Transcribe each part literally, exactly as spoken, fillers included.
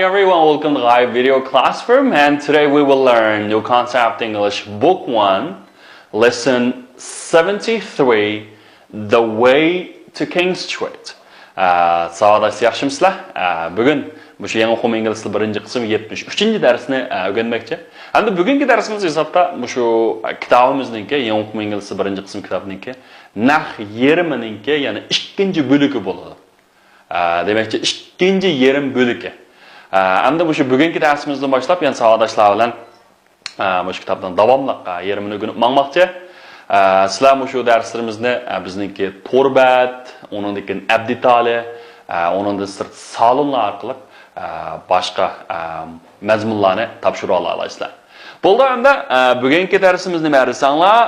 Everyone, welcome to Gai Video Classroom, and today we will learn New Concept English Book One, Lesson seventy-three, The Way to King Street. ئە، ساۋاقداشلار، ياخشىمۇسىلەر؟ ئە، بۈگۈن مۇشۇ يېڭى ئۇقۇم ئىنگلىز تىلى بىرىنچى قىسىم يەتمىش ئۈچىنچى دەرسنى، ئە، ئۆگەنمەكچى. ھەمدە بۈگۈنكى دەرسىمىز ھېسابتا مۇشۇ، ئە، كىتابىمىزنىڭكى، يېڭى ئۇقۇم ئىنگلىز تىلى بىرىنچى قىسىم كىتابىنىڭكى نەق يېرىمىنىڭكى، يەنى ئىككىنچى بۆلىكى بولىدۇ. ئە، دېمەكچى، ئىككىنچى يېرىم بۆلىكى. ئە، ئەمدى مۇشۇ بۈگۈنكى دەرسىمىزدىن باشلاپ، يەنە ساۋاقداشلار بىلەن، ئە، مۇشۇ كىتابنىڭ داۋاملىق، ئە، يېرىمىنى ئۆگىنىپ ماڭماقچى. ئە، سىلەر مۇشۇ دەرسلىرىمىزنى، ئە، بىزنىڭكى تور بەت، ئۇنىڭدىن كېيىن ئەپ دېتالى، ئە، ئۇنىڭدىن سىرت سالونلار ئارقىلىق، ئە، باشقا، ئە، مەزمۇنلارنى تاپشۇرۇۋالالايسىلەر. بولدى، ئەمدى، ئە، بۈگۈنكى دەرسىمىز نېمە دېسەڭلار؟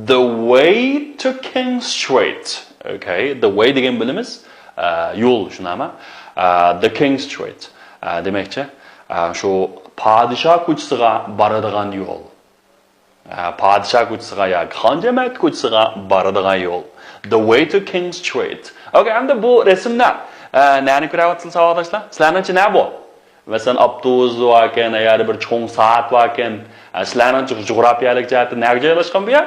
The way to King Street. Okay, the way دېگەن بىلىمىز، ئە، يول، شۇنداقمۇ؟ ئە، the King Street. ئە، دېمەكچى، ئە، شۇ پادىشاھ كوچىسىغا بارىدىغان يول. ئە، پادىشاھ كوچىسىغا ياكى خان جەمەت كوچىسىغا بارىدىغان يول. The way to King Street. Okay, ئەمدى بۇ رەسىملەر، ئە، نەنى كۆرۈۋاتىسىلەر ساۋاقداشلار؟ سىلەرنىڭچە نە بۇ؟ مەسىلەن، ئاپتوبۇس باركەن، يا بىر چوڭ سائەت باركەن. ئە، سىلەرنىڭچە جۇغراپىيەلىك جەھەتتە نەگە جايلاشقان بۇ يەر؟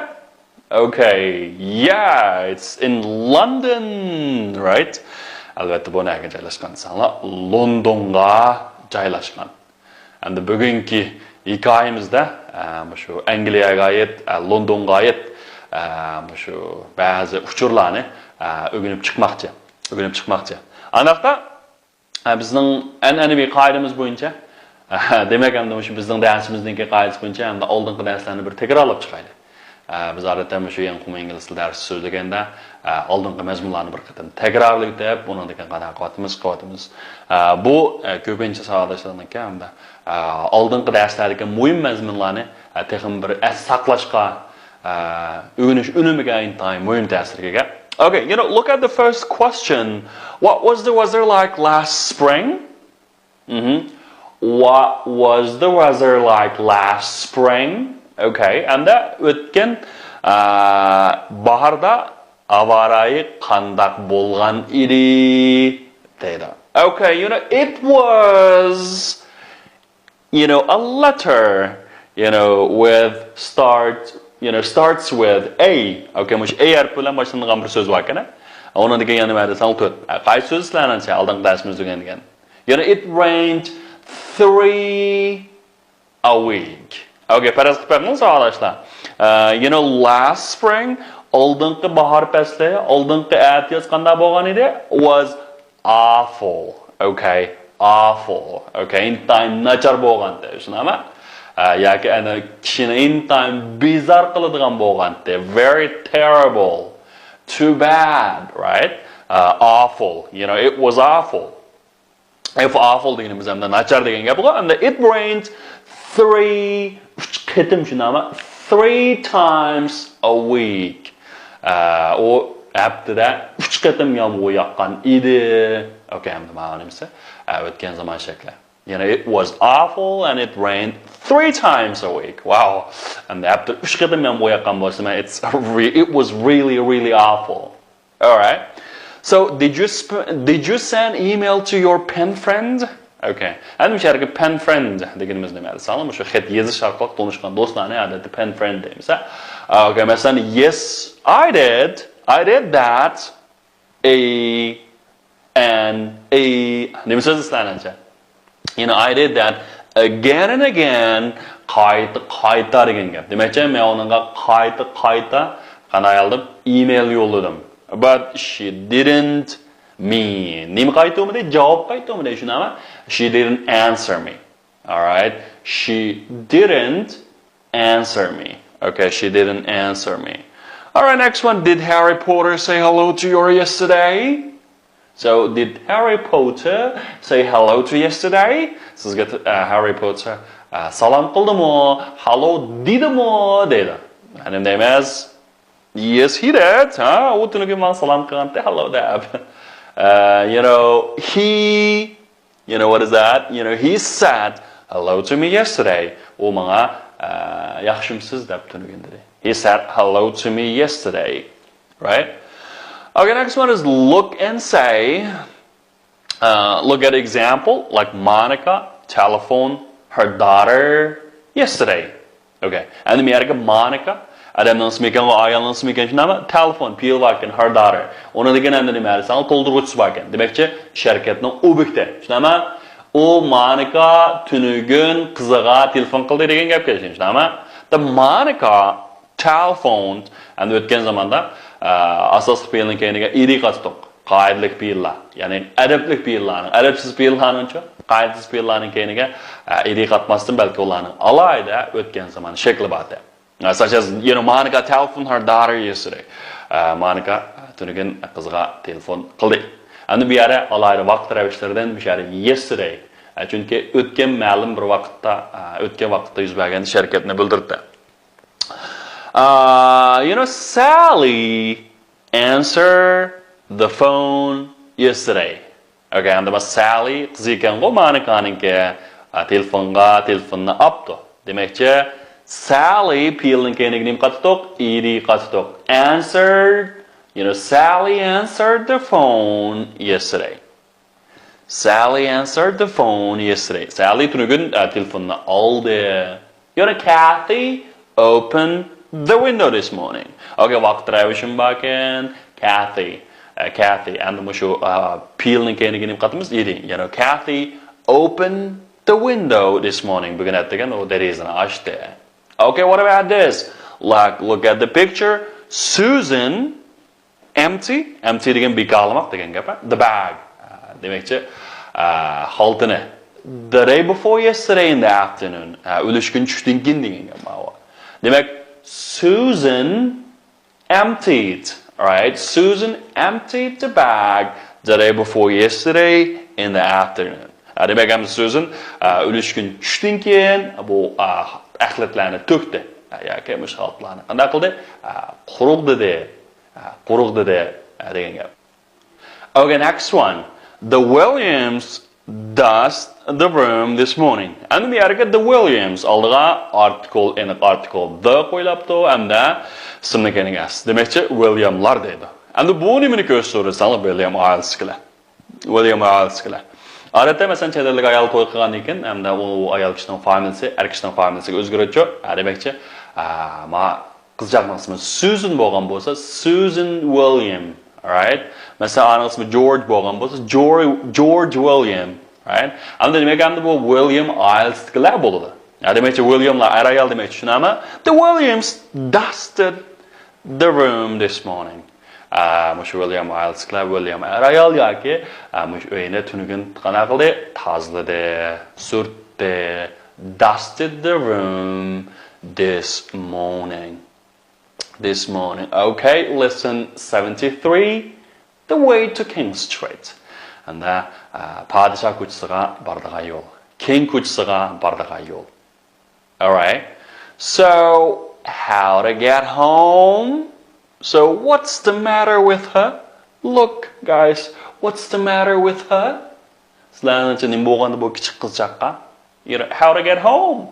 Okay, yeah, it's in London, right? ئەلۋەتتە، بۇ نەگە جايلاشقان دېسەڭلار، لوندونغا جايلاشقان. ئەمدى بۈگۈنكى ھېكايىمىزدە، ئە، مۇشۇ ئەنگلىيەگە ئائىت، ئە، لوندونغا ئائىت، ئە، مۇشۇ بەزى ئۇچۇرلارنى، ئە، ئۆگىنىپ چىقماقچى، ئۆگىنىپ چىقماقچى. ئانداقتا، ئە، بىزنىڭ ئەنئەنىۋى قائىدىمىز بويىچە، ئە، دېمەك، ئەمدى مۇشۇ بىزنىڭ دەرسىمىزنىڭكى قائىدىسى بويىچە ئەمدى ئالدىنقى دەرسلەرنى بىر تەكرارلاپ چىقايلى. ئە، بىز ئادەتتە مۇشۇ يېڭى ئۇقۇم ئىنگلىز تىلى دەرسى سۆزلىگەندە، ئە، ئالدىنقى مەزمۇنلارنى بىر قېتىم تەكرارلىۋېتىپ، ئۇنىڭدىن كېيىن قانداق قىلىۋاتىمىز، قىلىۋاتىمىز. ئە، بۇ، ئە، كۆپىنچە ساۋاقداشلارنىڭكى ھەمدە، ئە، ئالدىنقى دەرسلەردىكى مۇھىم مەزمۇنلارنى، ئە، تېخىمۇ بىر ئەستە ساقلاشقا، ئە، ئۆگىنىش ئۈنۈمىگە ئىنتايىن مۇھىم تەسىرگە ئىگە. Okay, you know, look at the first question. What was the weather like last spring? مهم. What was the weather like last spring? Okay, ئەمدى ئۆتكەن، ئە، باھاردا ھاۋا رايى قانداق بولغان ئىدى؟ دەيدۇ. Okay, you know, it was, you know, a letter, you know, with start, you know, starts with A. Okay, مۇشۇ A ھەرپى بىلەن باشلىنىدىغان بىر سۆز باركەن. ئۇنىڭدىكى يەنە نېمە دېسەڭ تۆت. قايسى سۆز سىلەرنىڭچە ئالدىنقى دەرسىمىزدە ئۆگەنگەن؟ You know, it rained three a week. Okay, پەرەز قىلىپ بېقىڭ ساۋاقداشلار. ئە، you know, last spring، ئالدىنقى باھار پەسلى، ئالدىنقى ئەتىياز قانداق بولغان ئىدى؟ Was awful. Okay, awful. Okay, ئىنتايىن ناچار بولغانتى، شۇنداقمۇ؟ ئە، ياكى ئەنە كىشىنى ئىنتايىن بىزار قىلىدىغان بولغانتى. Very terrible. Too bad, right? ئە، awful. You know, it was awful. If awful دېگىنىمىز ئەمدى ناچار دېگەن گەپ بولغان. ئەمدى it rained three، ئۈچ قېتىم، شۇنداقمۇ؟ Three times a week. ئە، ئۇ ھەپتىدە ئۈچ قېتىم يامغۇر ياغقان ئىدى. Okay, ئەمدى مانا نېمىسى؟ ئە، ئۆتكەن زامان شەكلى. You know, it was awful and it rained three times a week. Wow. ئەمدى ھەپتىدە ئۈچ قېتىم يامغۇر ياغقان بولسا، it's re-، it was really, really awful. All right. So, did you sp-, did you send email to your pen friend? Okay. ئەمدى مۇشۇ يەردىكى pen friend دېگىنىمىز نېمە دېسەڭلار، مۇشۇ خەت يېزىش ئارقىلىق تونۇشقان دوستلارنى ئادەتتە pen friend دەيمىز. Okay, مەسىلەن، yes, I did. I did that. A, N, A. نېمە سۆز سىلەرنىڭچە؟ You know, I did that again and again. قايتا، قايتا دېگەن گەپ. دېمەكچى، مەن ئۇنىڭغا قايتا، قايتا، قانداق يوللىدىم؟ Email يوللىدىم. But she didn't me. نېمە قايتۇرمىدى؟ جاۋاب قايتۇرمىدى، شۇنداقمۇ؟ She didn't answer me. All right? She didn't answer me. Okay, she didn't answer me. All right, next one. Did Harry Potter say hello to you yesterday? So, did Harry Potter say hello to you yesterday? سىزگە، ئە، ھەررى پوتتېر، ئە، سالام قىلدىمۇ؟ Hello دېدىمۇ؟ دەيدۇ. يەنى دەيمىز. Yes, he did. ھە، ئۇ تۈنۈگۈن ماڭا سالام قىلغانتى، hello دەپ. ئە، you know, he, you know, what is that? You know, he said hello to me yesterday. ئۇ ماڭا، ئە، ياخشىمسىز دەپ تۈنۈگۈن دېدى. He said hello to me yesterday. Right? Okay, next one is look and say, Uh, look at example, like Monica telephoned her daughter yesterday. Okay. ئەمدى بۇ يەرگە مونىكا، ئادەمنىڭ ئىسمى ئىكەن، ئايالنىڭ ئىسمى ئىكەن، شۇنداقمۇ؟ تېلېفون پېئىلى بار ئىكەن، ھەر دارى. ئۇنىڭ دېگەن ئەمدى نېمە دېسەڭ، تولدۇرغۇچىسى بار ئىكەن. دېمەكچى، شىركەتنىڭ ئوبيېكتى. شۇنداقمۇ؟ ئۇ مونىكا تۈنۈگۈن قىزىغا تېلېفون قىلدى دېگەن گەپ كەلگەن. شۇنداقمۇ؟ The Monica telephoned. ئەمدى ئۆتكەن زاماندا، ئە، ئاساسلىق پېئىلنىڭ كەينىگە ئىدى قاتتۇق. قائىدىلىك پېئىللار، يەنى ئەدەپلىك پېئىللارنىڭ، ئەدەپسىز پېئىللارنىڭچۇ؟ قائىدىسىز پېئىللارنىڭ كەينىگە، ئە، ئىدى قاتماستىن، بەلكى ئۇلارنىڭ ئالاھىدە ئۆتكەن زامان شەكلى بار. Such as, you know, Monica telephoned her daughter yesterday. ئە، مونىكا تۈنۈگۈن قىزىغا تېلېفون قىلدى. ئەمدى بۇ يەردە ئالاھىدە ۋاقىت رەۋىشلىرىدىن بۇ يەردە yesterday. ئە، چۈنكى ئۆتكەن مەلۇم بىر ۋاقىتتا، ئە، ئۆتكەن ۋاقىتتا يۈز بەرگەن شەرىكەتنى بىلدۈرتتى. ئە، you know, Sally answered the phone yesterday. Okay, ئەمدى بۇ ساللى قىز ئىكەنغۇ، مونىكانىڭكى، ئە، تېلېفونغا، تېلېفوننى ئاپتۇ. دېمەكچى، ساللى پېئىلنىڭ كەينىگە نېمە قاتتۇق؟ ئىدى قاتتۇق. Answered, you know, Sally answered the phone yesterday. Sally answered the phone yesterday. ساللى تۈنۈگۈن، ئە، تېلېفوننى ئالدى. You know, Kathy opened the window this morning. Okay, ۋاقىت رەۋىشىم باركەن. Kathy. ئە، Kathy. ئەمدى مۇشۇ، ئە، پېئىلنىڭ كەينىگە نېمە قاتىمىز؟ ئىدى. You know, Kathy opened the window this morning. بۈگۈن ئەتىگەن ئۇ دېرىزىنى ئاچتى. Okay, what about this? Like, look at the picture. Susan empty. Empty دېگەن بىكارلىماق دېگەن گەپ، ھە؟ The bag. ئە، دېمەكچى، ئە، خالتىنى. The day before yesterday in the afternoon. ئە، ئۈلۈشكۈن چۈشتىن كېيىن دېگەن گەپ ماۋۇ. دېمەك، Susan emptied, right? Susan emptied the bag the day before yesterday in the afternoon. ئە، دېمەك، ئەمدى سۈزەن، ئە، ئۈلۈشكۈن چۈشتىن كېيىن بۇ، ئە، ئەخلەتلەرنى تۆكتى. ئە، ياكى مۇشۇ خالتىلارنى قانداق قىلدى؟ ئە، قۇرۇقلىدى. ئە، قۇرۇقلىدى، ئە، دېگەن گەپ. Okay, next one. The Williams dust the room this morning. ئەمدى بۇ يەرگە the Williams، ئالدىغا ئارتىكل، ئېنىق ئارتىكل the قويۇلۇپتۇ، ھەمدە ئىسىمنىڭ كەينىگە s. دېمەكچى، ۋىلياملار دەيدۇ. ئەمدى بۇ نېمىنى كۆرسىتىدۇ دېسەڭلار، ۋىليام ئائىلىسىدىكىلەر. ۋىليام ئائىلىسىدىكىلەر. ئادەتتە، مەسىلەن، چەت ئەللىك ئايال توي قىلغاندىن كېيىن، ھەمدە ئۇ ئايال كىشىنىڭ فامىلىسى ئەر كىشىنىڭ فامىلىسىگە ئۆزگىرىدۇ. ھە، دېمەكچى، ئە، ما قىزچاقنىڭ ئىسمى سۈزەن بولغان بولسا، سۈزەن ۋىليام، right? مەسىلەن، ئانىڭ ئىسمى جورج بولغان بولسا، جورج، جورج ۋىليام، right? ئەمدى دېمەك، ئەمدى بۇ ۋىليام ئائىلىسىدىكىلەر بولىدۇ. ھە، دېمەكچى، ۋىلياملار ئەر ئايال دېمەكچى، چۈشىنەمە؟ The Williams dusted the room this morning. ئە، مۇشۇ ۋىليام ئائىلىسىدىكىلەر، ۋىليام ئەر ئايال ياكى، ئە، مۇشۇ ئۆينى تۈنۈگۈن قانداق قىلدى؟ تازىلىدى، سۈرتتى. Dusted the room this morning. This morning. Okay, lesson seventy-three. The way to King Street. ئەمدى، ئە، پادىشاھ كوچىسىغا بارىدىغان يول. كىڭ كوچىسىغا بارىدىغان يول. Alright. So, how to get home? So, what's the matter with her? Look, guys, what's the matter with her? سىلەرنىڭچە نېمە بولغاندا بۇ كىچىك قىزچاققا؟ You know, how to get home?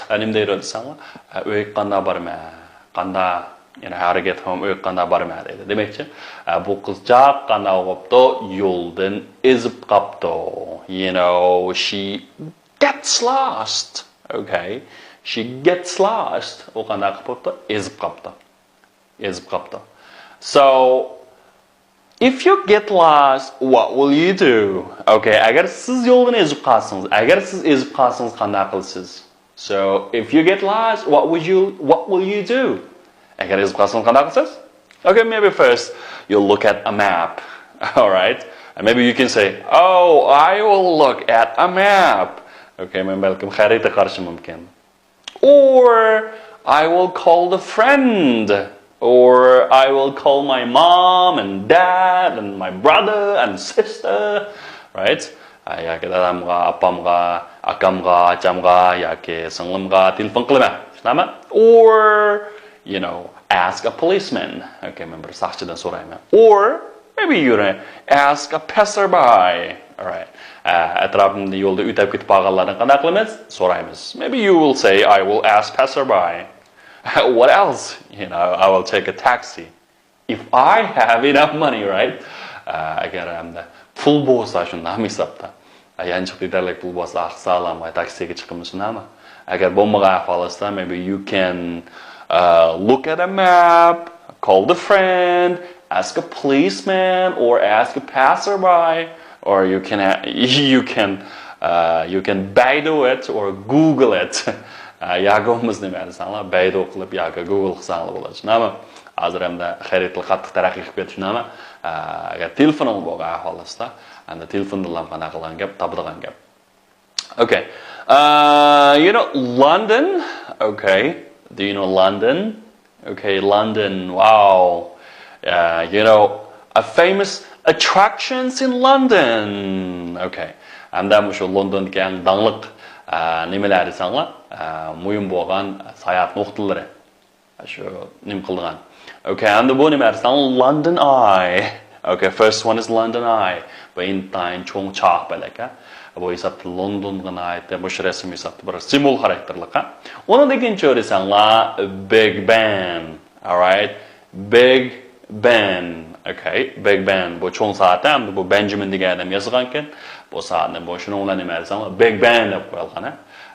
ئە، نېمە دەيدۇ دېسەڭلار؟ ئە، ئۆيگە قانداق بارىمەن؟ قانداق؟ You know, how to get home? ئۆيگە قانداق بارىمەن دەيدۇ. دېمەكچى، ئە، بۇ قىزچاق قانداق بوپتۇ؟ يولدىن ئېزىپ قاپتۇ. You know, she gets lost. Okay. She gets lost. ئۇ قانداق قىلىپ بوپتۇ؟ ئېزىپ قاپتۇ. ئېزىپ قاپتۇ. So, if you get lost, what will you do? Okay, ئەگەر سىز يولدىن ئېزىپ قالسىڭىز، ئەگەر سىز ئېزىپ قالسىڭىز قانداق قىلىسىز؟ So, if you get lost, what would you, what will you do? ئەگەر ئېزىپ قالسىڭىز قانداق قىلىسىز؟ Okay, maybe first you'll look at a map. Alright? And maybe you can say, "Oh, I will look at a map." Okay, مەن بەلكىم خەرىتە قارىشىم مۇمكىن. Or I will call a friend. Or I will call my mom and dad and my brother and sister. Right? ئە، ياكى دادامغا، ئاپامغا، ئاكامغا، ئاچامغا ياكى سىڭلىمغا تېلېفون قىلىمەن. شۇنداقمۇ؟ Or, you know, ask a policeman. Okay, مەن بىر ساقچىدىن سورايمەن. Or maybe you know, ask a passerby. Alright. ئە، ئەتراپىمدا يولدا ئۆتۈپ كېتىپ بارغانلاردىن قانداق قىلىمىز؟ سورايمىز. Maybe you will say, "I will ask passerby." What else? You know, I will take a taxi. If I have enough money, right? ئە، ئەگەر ھەمدە پۇل بولسا شۇنداقمۇ ھېسابتا. يانچۇقتا يېتەرلىك پۇل بولسا، ئاقساغلام تاكسىگە چىقىمىز شۇنداقمۇ؟ ئەگەر بولمىغان ئەھۋال بولسا، maybe you can uh, look at a map, call the friend, ask a policeman or ask a passerby, or you can you can uh, you can Baidu it or Google it. ياكى بولمىسا نېمە دېسەڭلار، بەيدۇ قىلىپ ياكى گۇگل قىلساڭلار بولىدۇ شۇنداقمۇ؟ ھازىر ئەمدى خەرىدىلا قاتتىق تەرەققىي قىلىپ كەتتى شۇنداقمۇ؟ ئەگەر تېلېفونۇڭ بولغان ئەھۋال بولسا، ئەمدى تېلېفوندىنلا قانداق قىلغان گەپ، تاپىدىغان گەپ. Okay. Uh, you know London? Okay. Do you know London? Okay, London. Wow. Uh, you know, a famous attractions in London. Okay. ھەمدە مۇشۇ لوندوندىكى ئەڭ داڭلىق نېمىلەر دېسەڭلار، مۇھىم بولغان ساياھەت نۇقتىلىرى. شۇ نېمە قىلىدىغان. Okay, ھەمدە بۇ نېمە دېسەڭلار، London Eye. Okay, first one is London Eye. بۇ ئىنتايىن چوڭ چاق پەلەك، ھە. بۇ ھېسابتا لوندونغا ناھايىتى مۇشۇ رەسىم ھېسابتا بىر سىمۋول خاراكتېرلىق، ھە. ئۇنىڭدىن كېيىنچە دېسەڭلار، Big Ben. Alright. Big Ben. Okay, Big Ben. بۇ چوڭ سائەت، ھە. ئەمدى بۇ بەنجىمىن دېگەن ئادەم ياسىغانكەن. بۇ سائەتنى بۇ شۇنىڭ بىلەن نېمە دېسەڭلار، Big Ben دەپ قويۇلغان، ھە.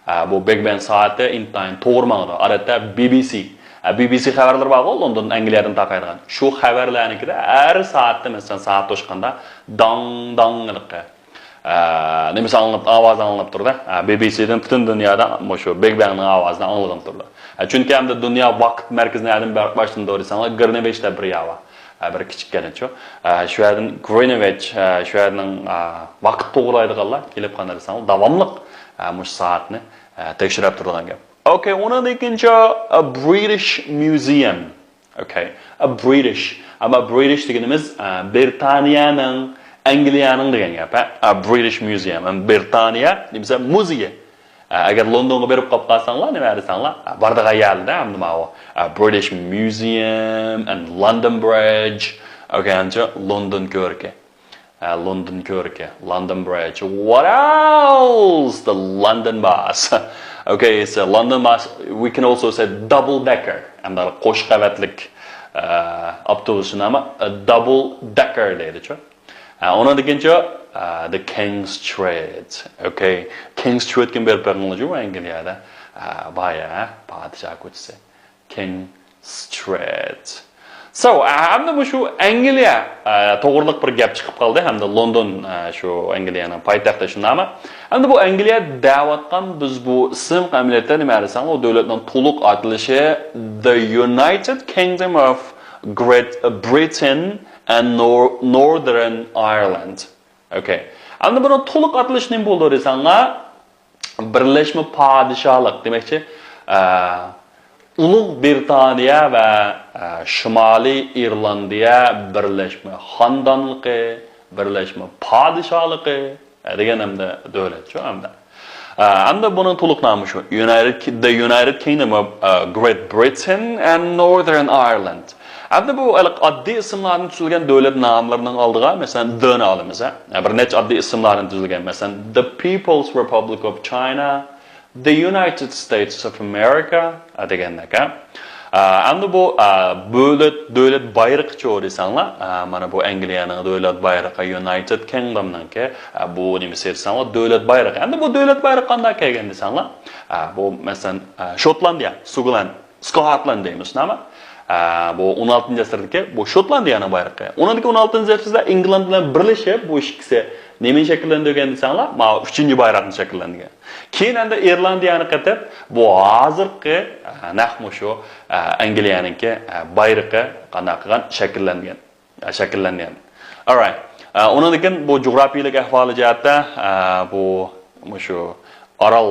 ئە، بۇ بىگ بەن سائىتى ئىنتايىن توغرا ماڭىدۇ. ئادەتتە بى بى سى، ئە، بى بى سى خەۋەرلىرى بارغۇ، لوندون، ئەنگلىيەدىن تارقايدىغان. شۇ خەۋەرلەرنىڭكىدە ھەر سائەتتە، مەسىلەن، سائەت توشقاندا داڭ، داڭ قىلىپ، ئە، نېمىسى ئاڭلىنىپ، ئاۋازى ئاڭلىنىپ تۇرىدۇ. ئە، بى بى سىدىن پۈتۈن دۇنيادا مۇشۇ بىگ بەننىڭ ئاۋازىنى ئاڭلىغىلى تۇرىدۇ. ئە، چۈنكى ئەمدى دۇنيا ۋاقىت مەركىزى نەدىن بە-، باشلىنىدۇ دېسەڭلار، گرىنۋىچ دەپ بىر يەر بار. ئە، بىر كىچىك كەنتچۇ. ئە، شۇ يەردىن گرىنۋىچ، ئە، شۇ يەرنىڭ، ئە، ۋاقىت توغرىلايدىغانلار كېلىپ قانداق دېسەڭلار، داۋاملىق، ئە، مۇشۇ سائەتنى، ئە، تەكشۈرۈپ تۇرىدىغان گەپ. Okay, ئۇنىڭدىن كېيىنچە، a British Museum. Okay, a British. ئەمما British دېگىنىمىز، ئە، بىرىتانىيەنىڭ، ئەنگلىيەنىڭ دېگەن گەپ، ھە؟ A British Museum. ھەم بىرىتانىيە دېمىسە مۇزېيى. ئە، ئەگەر لوندونغا بېرىپ قاپ قالساڭلار، نېمە دېسەڭلار، ئە، بارىدىغان يەردە ئەمدى ماۋۇ، ئە، British Museum and London Bridge. Okay, ئەمدى لوندون كۆۋرۈكى. ئە، لوندون كۆۋرۈكى، London Bridge. What else? The London bus. Okay, it's a London bus. We can also say double decker. ئەمدى قوش قەۋەتلىك، ئە، ئاپتوبۇسنى ئەمما، ئە، double decker دەيدۇ. ئە، ئۇنىڭدىن كېيىنچە، ئە، the King Street. Okay. King Streetكە بېرىپ بېقىڭلار، ئەنگلىيەدە. ئە، بايا، پادىشاھ كوچىسى. King Street. So، ئە، ئەمدى مۇشۇ ئەنگلىيە، ئە، توغرىلىق بىر گەپ چىقىپ قالدى. ھەمدە لوندون، ئە، شۇ ئەنگلىيەنىڭ پايتەختى شۇنداقمۇ؟ ئەمدى بۇ ئەنگلىيە دەۋاتقان بىز بۇ ئىسىم ئەمەلىيەتتە نېمە دېسەڭ، ئۇ دۆلەتنىڭ تولۇق ئاتىلىشى The United Kingdom of Great Britain and Nor-، Northern Ireland. Okay. ئەمدى بۇنىڭ تولۇق ئاتىلىشى نېمە بولىدۇ دېسەڭلار، بىرلەشمە پادىشاھلىق دېمەكچى، ئە، ئۇلۇغ بىرىتانىيە ۋە، ئە، شىمالىي ئىرلاندىيە بىرلەشمە خاندانلىقى، بىرلەشمە پادىشاھلىقى، ئە، دېگەن ئەمدى دۆلەتچۇ ئەمدى. ئە، ئەمدى بۇنىڭ تولۇق نامى شۇ. United Ki-، The United Kingdom of، ئە، Great Britain and Northern Ireland. ئەمدى بۇ ھېلىقى ئاددىي ئىسىملاردىن تۈزۈلگەن دۆلەت ناملىرىنىڭ ئالدىغا، مەسىلەن، دىنى ئالىمىز، ھە؟ بىر نەچچە ئاددىي ئىسىملاردىن تۈزۈلگەن، مەسىلەن، The People's Republic of China، The United States of America، ھە، دېگەندەك، ھە؟ ئە، ئەمدى بۇ، ئە، دۆلەت، دۆلەت بايرىقىچۇ دېسەڭلار، ئە، مانا بۇ ئەنگلىيەنىڭ دۆلەت بايرىقى، United Kingdomنىڭكى، ئە، بۇ نېمىسى دېسەڭلار، دۆلەت بايرىقى. ئەمدى بۇ دۆلەت بايرىقى قانداق كەلگەن دېسەڭلار، ئە، بۇ، مەسىلەن، ئە، شوتلاندىيە، سۇگلاند، سكوتلاند دەيمىز، شۇنداقمۇ؟ ئە، بۇ ئون ئالتىنچى ئەسىردىكى بۇ شوتلاندىيەنىڭ بايرىقى. ئۇنىڭدىكى ئون ئالتىنچى ئەسىردە ئىنگلاند بىلەن بىرلىشىپ، بۇ ئىككىسى نېمىنى شەكىللەندۈرگەن دېسەڭلار، ماۋۇ ئۈچىنچى بايراقنى شەكىللەندۈرگەن. كېيىن ئەمدى ئىرلاندىيەنى قېتىپ، بۇ ھازىرقى، ئە، نەق مۇشۇ، ئە، ئەنگلىيەنىڭكى، ئە، بايرىقى قانداق قىلغان شەكىللەنگەن. شەكىللەنگەن. Alright. ئە، ئۇنىڭدىن كېيىن بۇ جۇغراپىيىلىك ئەھۋالى جەھەتتە، ئە، بۇ مۇشۇ ئارال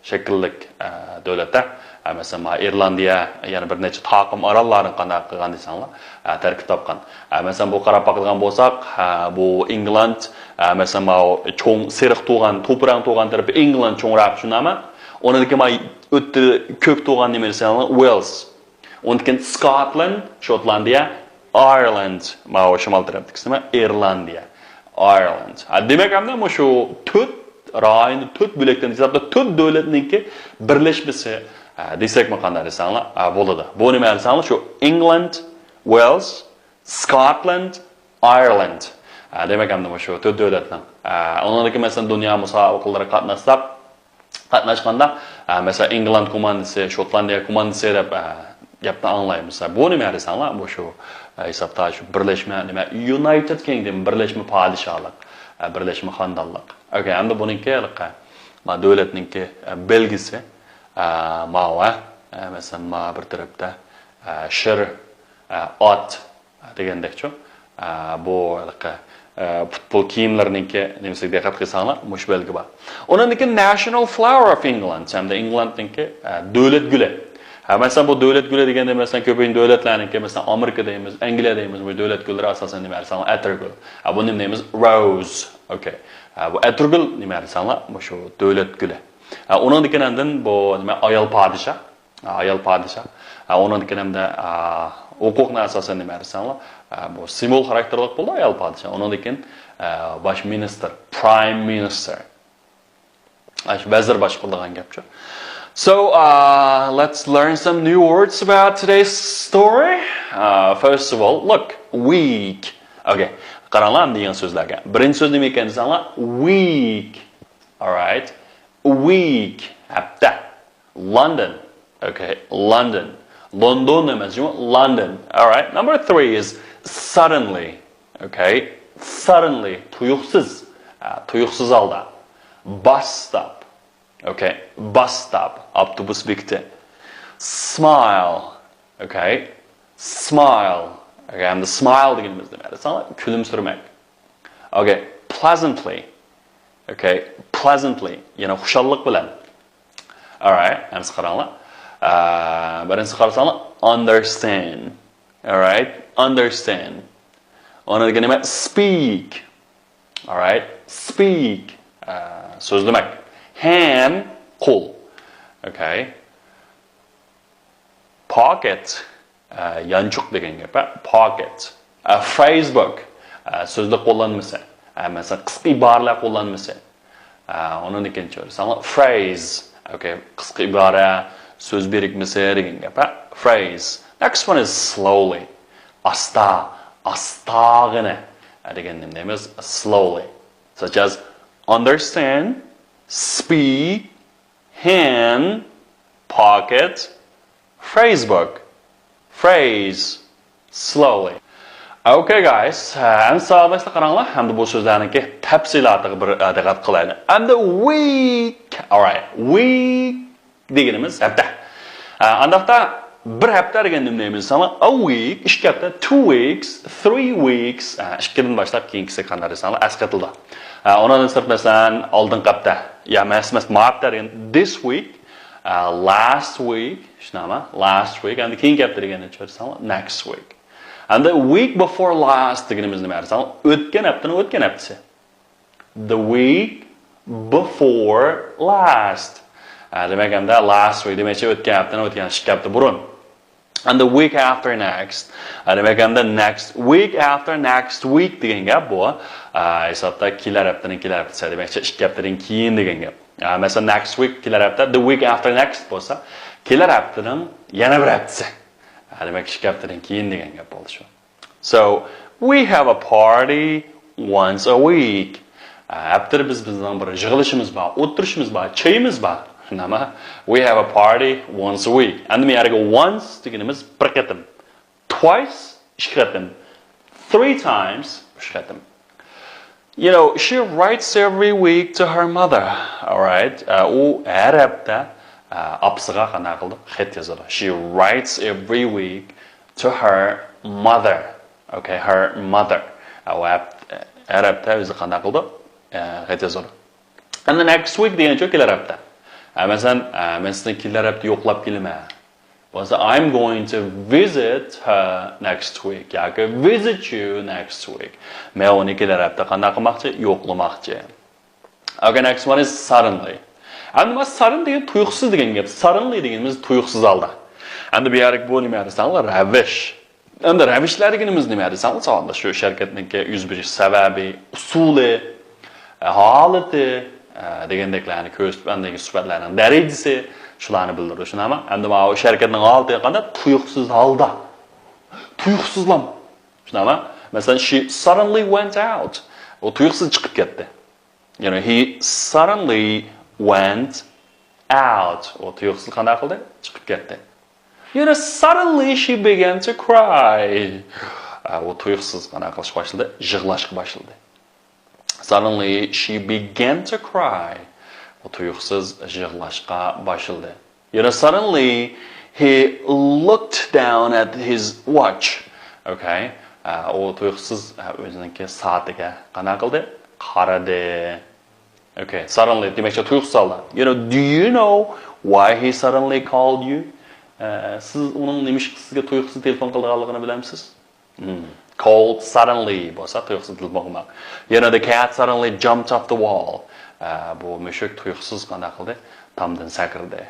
شەكىللىك، ئە، دۆلەتتە، ئە، مەسىلەن، مانا ئىرلاندىيە يەنە بىر نەچچە تاقىم ئاراللارنى قانداق قىلغان دېسەڭلار، ئە، تەركىب تاپقان. ئە، مەسىلەن، بۇ قاراپ باقىدىغان بولساق، ئە، بۇ ئىنگلاند، ئە، مەسىلەن، ماۋۇ چوڭ سېرىق تۇغان، توپا رەڭ تۇغان تەرىپى ئىنگلاند چوڭراق شۇنداقمۇ؟ ئۇنىڭدىن كېيىن مانا ئۆتتە كۆك تۇغان نېمە دېسەڭلار، ۋېلز. ئۇنىڭدىن كېيىن سكوتلاند، شوتلاندىيە، ئايرلاند، ماۋۇ شىمال تەرەپتىكىسى نېمە؟ ئىرلاندىيە، ئايرلاند. ھە، دېمەك، ئەمدى مۇشۇ تۆت رايوننى، تۆت بۆلەكتىن ھېسابلاپ، تۆت دۆلەتنىڭكى بىرلەشمىسى، ھە، دېسەكمۇ قانداق دېسەڭلار، ھە، بولىدۇ. بۇ نېمە دېسەڭلار، شۇ ئىنگلاند، ۋېلز، سكوتلاند، ئايرلاند. دېمەك، ئەمدى مۇشۇ تۆت دۆلەتنىڭ، ئۇنىڭدىكى، مەسىلەن، دۇنيا مۇسابىقىلىرىغا قاتناشساق، قاتناشقاندا، مەسىلەن، ئىنگلاند كوماندىسى، شوتلاندىيە كوماندىسى دەپ گەپنى ئاڭلايمىز. بۇ نېمە دېسەڭلار، مۇشۇ ھېسابتا شۇ بىرلەشمە، نېمە، يۇنايتېد كىڭدم، بىرلەشمە پادىشاھلىق، بىرلەشمە خانىدانلىق. ئوكەي، ئەمدى بۇنىڭكى ھېلىقى، ما، دۆلەتنىڭكى بەلگىسى، ماۋۇ، مەسىلەن، ما بىر تەرەپتە شىر، ئات، دېگەندەكچۇ. بۇ ھېلىقى پۇتبول كىيىملىرىنىڭكى نېمىسىگە دىققەت قىلساڭلار، مۇشۇ بەلگە بار. ئۇنىڭدىن كېيىن ناشنال فلاۋەر ئوف ئىنگلاند، ھەمدە ئىنگلاندنىڭكى دۆلەت گۈلى. ھە، مەسىلەن، بۇ دۆلەت گۈلى دېگەندە، مەسىلەن، كۆپىنچە دۆلەتلەرنىڭكى، مەسىلەن، ئامېرىكا دەيمىز، ئەنگلىيە دەيمىز، بۇ دۆلەت گۈللىرى ئاساسەن نېمە دېسەڭلار، ئەتىرگۈل. ھە، بۇنى نېمە دەيمىز؟ روز. ئوكەي. ھە، بۇ ئەتىرگۈل نېمە دېسەڭلار، مۇشۇ دۆلەت گۈلى. ھە، ئۇنىڭدىن كېيىن ئاندىن بۇ نېمە، ئايال پادىشاھ. ئايال پادىشاھ. ئۇنىڭدىن كېيىن ھەمدە ھوقۇقنى ئاساسەن نېمە دېسەڭلار، بۇ سىمۋول خاراكتېرلىق بولىدۇ ئايال پادىشاھ. ئۇنىڭدىن كېيىن باش مىنىستىر، پرايم مىنىستىر. ۋەزىر باشقۇرىدىغان گەپچۇ. So, uh, let's learn some new words about today's story. Uh, first of all, look, week. Okay, قاراڭلار ئەمدى يېڭى سۆزلەرگە. بىرىنچى سۆز نېمە ئىكەن دېسەڭلار، week. Alright. Week. ھەپتە. London. Okay, London. لوندون ئەمەس، جۇمۇ، London. Alright. Number three is suddenly. Okay, suddenly. تۇيۇقسىز. ھە، تۇيۇقسىز ھالدا. Bus stop. Okay, bus stop. ئاپتوبۇس بېكىتى. Smile. Okay, smile. Okay, ھەمدە smile دېگىنىمىز نېمە دېسەڭلار، كۈلۈمسىرىمەك. Okay, pleasantly. Okay, pleasantly. يەنى خۇشاللىق بىلەن. Alright, ئەمسە قاراڭلار. ئە، بىرىنچىسى قارىساڭلار، understand. Alright, understand. ئۇنىڭدىن كېيىن نېمە؟ Speak. Alright, speak. ئە، سۆزلىمەك. Hand, قول. Okay. Pocket. ئە، يانچۇق دېگەن گەپ، ھە؟ Pocket. ئە، phrase book. ئە، سۆزلۈك قوللانمىسى. ئە، مەسىلەن، قىسقا ئىبارىلەر قوللانمىسى. ئە، ئۇنىڭدىن كېيىن چۆرىسەڭلار، phrase. Okay، قىسقا ئىبارە، سۆز بىرىكمىسى دېگەن گەپ، ھە؟ Phrase. Next one is slowly. ئاستا، ئاستاغىنە. ئە، دېگەن نېمە دەيمىز؟ Slowly. Such as understand, speak, hand, pocket, phrase book. Phrase. Slowly. Okay, guys. ئەمدى ساۋاقداشلار قاراڭلار. ئەمدى بۇ سۆزلەرنىڭكى تەپسىلاتىغا بىر، ئە، دىققەت قىلايلى. ئەمدى week. Alright. Week دېگىنىمىز ھەپتە. ئە، ئانداقتا بىر ھەپتە دېگەن نېمە دەيمىز دېسەڭلار، a week، ئىككى ھەپتە، two weeks، three weeks. ئە، ئىككىدىن باشلاپ كېيىنكىسى قانداق دېسەڭلار، ئەسقېتىلىدۇ. ئە، ئۇنىڭدىن سىرت، مەسىلەن، ئالدىنقى ھەپتە. يا، مەس-، مەس-، ما ھەپتە دېگەن this week. ئە، last week، شۇنداقمۇ؟ Last week. ئەمدى كېيىنكى ھەپتە دېگەننى چۈشەنسەڭلار، next week. ئەمدى week before last دېگىنىمىز نېمە دېسەڭلار، ئۆتكەن ھەپتىنىڭ ئۆتكەن ھەپتىسى. The week before last. ئە، دېمەك، ئەمدى last week دېمەكچى، ئۆتكەن ھەپتىنىڭ ئۆتكەن ئىككى ھەپتە بۇرۇن. And the week after next. ئە، دېمەك، ئەمدى next week after next week دېگەن گەپ بۇ. ئە، ھېسابتا كېلەر ھەپتىنىڭ كېلەر ھەپتىسى، دېمەكچى، ئىككى ھەپتىدىن كېيىن دېگەن گەپ. ئە، مەسىلەن، next week، كېلەر ھەپتە، the week after next بولسا، كېلەر ھەپتىنىڭ يەنە بىر ھەپتىسى. ئە، دېمەك، ئىككى ھەپتىدىن كېيىن دېگەن گەپ بولدى شۇ. So, we have a party once a week. ئە، ھەپتىدە بىز، بىزنىڭ بىر يىغىلىشىمىز بار، ئولتۇرۇشىمىز بار، چېيىمىز بار. شۇنداقمۇ؟ We have a party once a week. ئەمدى بۇ يەردىكى once دېگىنىمىز بىر قېتىم. Twice، ئىككى قېتىم. Three times، ئۈچ قېتىم. You know, she writes every week to her mother. Alright. ئە، ئۇ ھەر ھەپتە، ئە، ئاپىسىغا قانداق قىلىدۇ؟ خەت يازىدۇ. She writes every week to her mother. Okay, her mother. ئە، ئۇ ھەپ-، ھەر ھەپتە ئۆزى قانداق قىلىدۇ؟ ئە، خەت يازىدۇ. And the next week دېگەنچۇ كېلەر ھەپتە. ئە، مەسىلەن، ئە، مەن سىزنى كېلەر ھەپتە يوقلاپ كېلىمەن. بولسا، I'm going to visit her next week. ياكى visit you next week. مەن ئۇنى كېلەر ھەپتە قانداق قىلماقچى؟ يوقلىماقچى. Okay, next one is suddenly. ئەمدى مانا sudden دېگەن تۇيۇقسىز دېگەن گەپ. Suddenly دېگىنىمىز تۇيۇقسىز ھالدا. ئەمدى بۇ يەردىكى بۇ نېمە دېسەڭلار، رەۋىش. ئەمدى رەۋىشلەر دېگىنىمىز نېمە دېسەڭلار، ساۋاقداش، شۇ شۇ ھەرىكەتنىڭكى يۈز بېرىش سەۋەبى، ئۇسۇلى، ھالىتى، ئە، دېگەندەكلەرنى كۆرسىتىپ، ئاندىن كېيىن سۈپەتلەرنىڭ دەرىجىسى، شۇلارنى بىلدۈرىدۇ، شۇنداقمۇ؟ ئەمدى ماۋۇ شۇ ھەرىكەتنىڭ ھالىتى قانداق؟ تۇيۇقسىز ھالدا. تۇيۇقسىزلام. شۇنداقمۇ؟ مەسىلەن، she suddenly went out. ئۇ تۇيۇقسىز چىقىپ كەتتى. You know, he suddenly went out. ئۇ تۇيۇقسىز قانداق قىلدى؟ چىقىپ كەتتى. You know, suddenly she began to cry. ئە، ئۇ تۇيۇقسىز قانداق قىلىشقا باشلىدى؟ يىغلاشقا باشلىدى. Suddenly she began to cry. ئۇ تۇيۇقسىز يىغلاشقا باشلىدى. You know, suddenly he looked down at his watch. Okay. ئە، ئۇ تۇيۇقسىز، ئە، ئۆزىنىڭكى سائىتىگە قانداق قىلدى؟ قارىدى. Okay, suddenly دېمەكچى تۇيۇقسىز ھالدا. You know, do you know why he suddenly called you? ئە، سىز ئۇنىڭ نېمىشقا سىزگە تۇيۇقسىز تېلېفون قىلىدىغانلىقىنى بىلەمسىز؟ Hmm. Called suddenly بولسا تۇيۇقسىز تېلېفون قىلماق. You know, the cat suddenly jumped off the wall. ئە، بۇ مۈشۈك تۇيۇقسىز قانداق قىلدى؟ تامدىن سەكرىدى.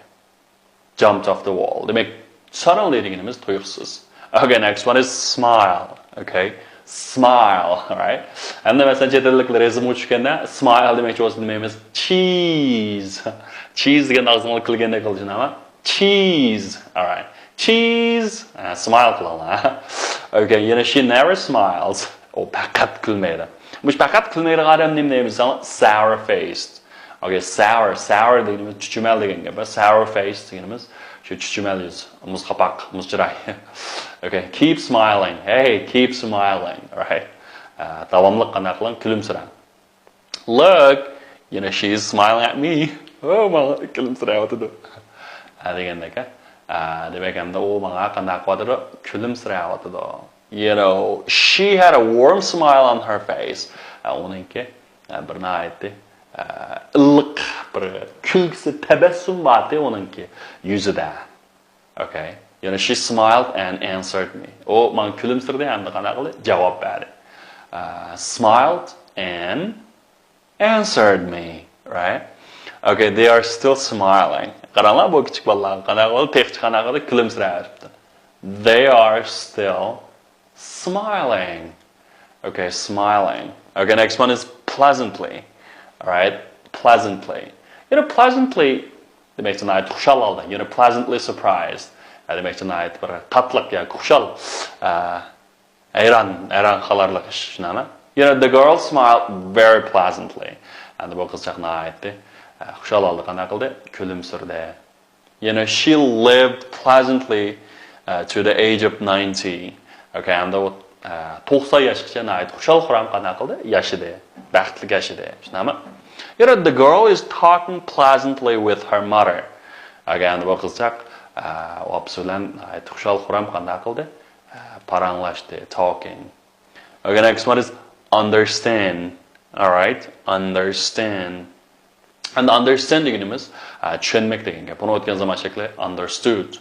Jumped off the wall. دېمەك، suddenly دېگىنىمىز تۇيۇقسىز. Okay, next one is smile. Okay. Smile, right? ئەمدى مەسىلەن، چەت ئەللىكلەر رەسىمگە چۈشكەندە smile دېمەكچى بولسا دېمەيمىز. Cheese. Cheese دېگەن ئاغزىڭلار كۈلگەندەك قىلىدۇ، شۇنداقمۇ؟ Cheese. Alright. Cheese. ئە، smile قىلىڭلار. Okay, يەنە she never smiles. ئۇ پەقەت كۈلمەيدۇ. مۇشۇ پەقەت كۈلمەيدىغان ئادەم نېمە دەيمىز؟ Sour faced. Okay, sour, sour دېگىنىمىز چۈچۈمەل دېگەن گەپ. Sour face دېگىنىمىز شۇ چۈچۈمەل يۈز، مۇز قاپاق، مۇز چىراي. Okay, keep smiling. Hey, keep smiling. Right? ئە، داۋاملىق قانداق قىلىڭ؟ كۈلۈمسىرەڭ. Look, you know, she's smiling at me. ئۇ ماڭا كۈلۈمسىرەۋاتىدۇ. ھە، دېگەندەك، ھە. ئە، دېمەك، ئەمدى ئۇ ماڭا قانداق قىلىۋاتىدۇ؟ كۈلۈمسىرەۋاتىدۇ. You know, she had a warm smile on her face. ئە، ئۇنىڭكى، ئە، بىر ناھايىتى، ئە، ئىللىق بىر كۈلكىسى، تەبەسسۇم بارتى ئۇنىڭكى يۈزىدە. Okay. You know, she smiled and answered me. ئۇ ماڭا كۈلۈمسىرىدى ھەمدە قانداق قىلدى؟ جاۋاب بەردى. ئە، smiled and answered me, right? Okay, they are still smiling. قاراڭلار، بۇ كىچىك بالىلارغا قانداق بولدى؟ تېخىچە قانداق قىلدى؟ كۈلۈمسىرەۋېتىپتۇ. They are still smiling. Okay, smiling. Okay, next one is pleasantly. All right, pleasantly. You know, pleasantly دېمەكچى ناھايىتى خۇشال ھالدا. You know, pleasantly surprised. يا دېمەكچى ناھايىتى بىر تاتلىق ياكى خۇشال. ئە، ھەيران، ھەيران قالارلىق ئىش، شۇنداقمۇ؟ You know, the girl smiled very pleasantly. ئەمدى بۇ قىزچاق ناھايىتى، ئە، خۇشال ھالدا قانداق قىلدى؟ كۈلۈمسىرىدى. You know, she lived pleasantly, uh, to the age of ninety. Okay, ئەمدى ئۇ، ئە، توقسان ياشقىچە ناھايىتى خۇشال-خۇرام قانداق قىلدى؟ ياشىدى. بەختلىك ياشىدى. شۇنداقمۇ؟ You know, the girl is talking pleasantly with her mother. Okay, ئەمدى بۇ قىزچاق، ئە، ئاپىسى بىلەن ناھايىتى خۇشال-خۇرام قانداق قىلدى؟ پاراڭلاشتى، talking. Okay, next one is understand. All right, understand. And understand دېگىنىمىز، ئە، چۈشەنمەك دېگەن گەپ. بۇنى ئۆتكەن زامان شەكلى understood.